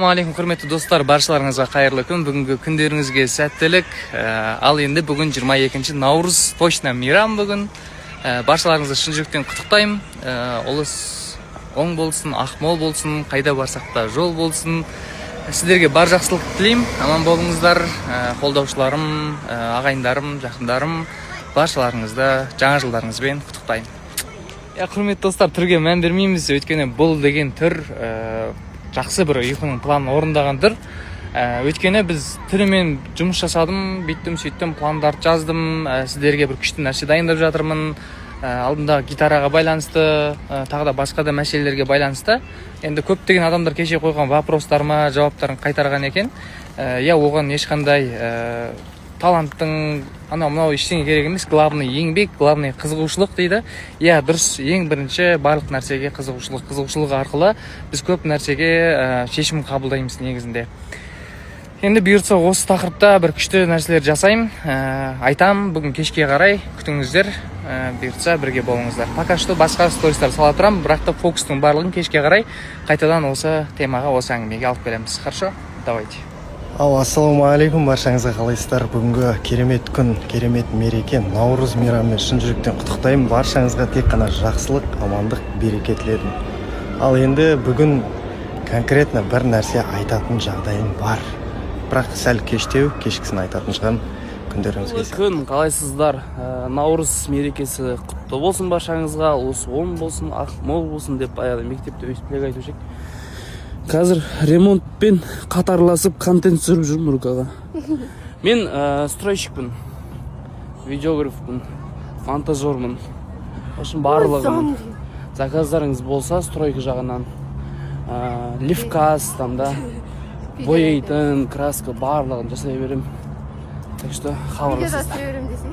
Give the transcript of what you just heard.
Ассалаумағалейкум, құрметті достар, баршаларыңызға қайырлы күн! Бүгінгі күндеріңізге сәттілік! Ал енді бүгін 22 наурыз, точно мейрам бүгін. Баршаларыңызды шын жүректен құттықтаймын. Ұлыс оң болсын, ақ мол болсын, қайда барсақ та жол болсын. Сіздерге бар жақсылық тілеймін, аман болыңыздар. Қолдаушыларым, ағайындарым, жақындарым, баршаларыңызды жаңа жылдарыңызбен құттықтаймын. Иә, құрметті достар, түрге мән бермейміз, өйткені бұл деген түр жақсы бір ұйқының планын орындаған түр. Өйткені біз түнімен жұмыс жасадым, бүйттім, сөйттім, пландарды жаздым, сіздерге бір күшті нәрсе дайындап жатырмын. Алдындағы гитараға байланысты, тағы да басқа да мәселелерге байланысты. Енді көптеген адамдар кеше қойған вопростарыма жауаптарын қайтарған екен. Иә, оған ешқандай таланттың, анау мынау ештеңе керек емес, главный еңбек, главный қызығушылық дейді. Иә, дұрыс, ең бірінші барлық нәрсеге қызығушылық. Қызығушылық арқылы біз көп нәрсеге шешім қабылдаймыз негізінде. Енді бұйыртса, осы тақырыпта бір күшті нәрселер жасаймын, айтамын бүгін кешке қарай, күтіңіздер. Бұйыртса, бірге болыңыздар. Пока что басқа стористар сала тұрамын, бірақ та фокустың барлығын кешке қарай қайтадан осы темаға, осы әңгімеге алып келеміз. Хорошо, давайте. Ал ассалаумағалейкум баршаңызға! Қалайсыздар? Бүгінгі керемет күн, керемет мереке, Наурыз мейрамымен шын жүректен құттықтаймын. Баршаңызға тек қана жақсылық, амандық, береке тіледім. Ал енді бүгін конкретно бір нәрсе айтатын жағдайым бар, бірақ сәл кештеу, кешкісін айтатын шығармын. Күндеріңізге сәт. Күн, қалайсыздар? Наурыз мерекесі құтты болсын баршаңызға! Ұлыс оң болсын, ақ мол болсын деп баяғыда мектепте өйстіп тілек айтушы едік. Қазір ремонтпен қатарласып контент түсіріп жүрмін рукаға. Мен стройщикпін, видеографпын, монтажермын, в общем, барлығын. Заказдарыңыз болса, стройка жағынан, левкас там да, бояйтын краска, барлығын жасай беремін, так что Видеода хабарласыңыздар. Түсіре беремін десең.